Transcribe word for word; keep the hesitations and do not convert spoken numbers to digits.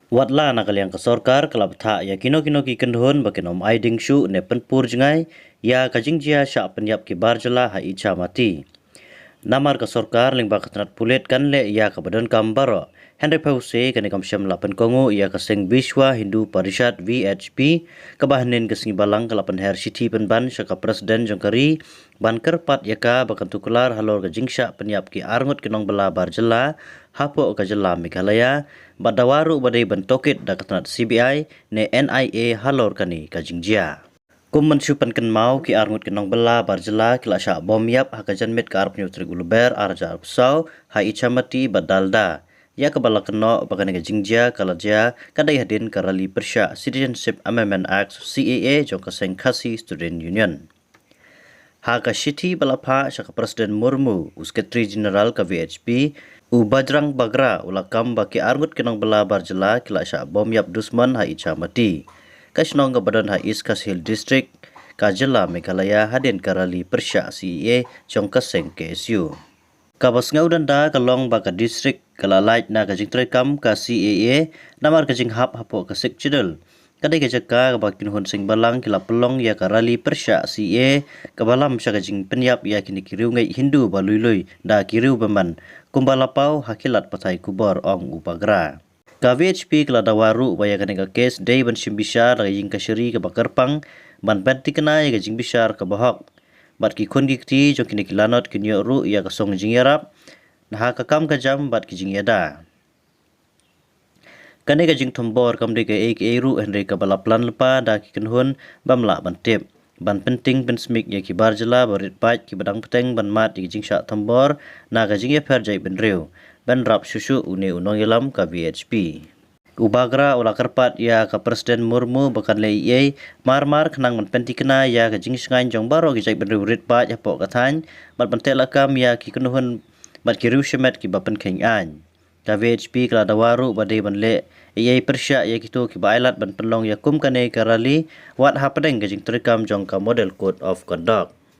Watla na ka liang ka sorkar ka la bthah ïa kino kino ki kynhun ba kin ym ai ding shuh ne pynpur jngai ïa ka jingjia shah pynïap ki bar jylla ha Ichamati. Namar ka sorkar lyngba ka tnat pulit kan leh ïa kaba donkam baroh. Hynrei phi u se kane kam shym la pynkohnguh ïa ka seng Vishwa Hindu Parishad V H P, kaba hynnin ka sngi Balang ka la pynher shithi pynban sha ka president jong ka ri ban kyrpad ïa ka ba kan tuklar halor ka jingshah pynïap ki arngut ki nongbylla bar jylla hapoh ka jylla Meghalaya, bad dawa ruh ba dei ban tohkit da ka tnat C B I ne N I A halor kane ka jingjia. Kum ban shu pynkynmaw, ki arngut ki nongbylla bar jylla ki la shah bom ïap ha ka janmiet ka arphew tarik u Lber ar hajar arphew saw ha Ichamati bad Dalda. Ïa kaba la kynnoh ba kane ka jingjia ka la jia ka dei hadien ka rally pyrshah Citizenship Amendment Act, C A A, jong ka seng Khasi Student Union. Ha ka shithi ba la phah sha ka President Murmu, u Secretary General ka V H P, u Bajrang Bagra, u la kam ba ki arngut ki nongbylla bar jylla ki la shah bom ïap dusmon ha Ichamati, ka shnong kaba don ha East Khasi Hills District, ka jylla Meghalaya, hadien ka rally pyrshah C A A jong ka seng K S U. Kaba sngew danda ka long ba ka district ka la lait na ka jingtreikam ka C A A namar ka jinghap hapoh ka Sixth Schedule. Ka dei ka jaka kaba ki kynhun seng Balang ki la pynlong ïa ka rally pyrshah C A A, kaba lam sha ka jingpynïap ïa kine ki riewngeit Hindu ba lui lui da ki riew bymman, kumba la paw ha ki lad pathai khubor, ong u Bagra. Ka V H P ka la dawa ruh ba ïa kane ka kes dei ban shim bishar da ka ïing kashari kaba kyrpang, ban pynthikna ïa ka jingbishar kaba hok. Bad ki khun ki kti jong kine ki lanot kin ïoh ruh ïa ka song jingïarap na ha ka kam ka jam bad ki jingïada. Kane ka jingthombor kam dei kaei kaei ruh, hynrei kaba la plan lypa da ki kynhun bym lah ban tip, ban pynting pynsmik ïa ki bar jylla ba rit paid kiba dang bteng ban mad ïa ki jingshah thombor na ka jingïapher jaitbynriew, ban rap shuh shuh, une u nongïalam ka V H P. U Bagra u la kyrpad ïa ka President Murmu ba kan leh ei ei mar mar khnang ban pynthikna ïa ka jingshngaiñ jong baroh ki jaitbynriew rit paid hapoh ka thaiñ, bad ban teh lakam ïa ki kynhun bad ki riew shimet kiba pynkheiñ aiñ. Ka V H P ka la dawa ruh ba dei ban leh ei ei pyrshah ïa kito kiba ailad ban pynlong ïa kum kane ka rally, wat hapdeng ka jingtreikam jong ka Model Code of Conduct.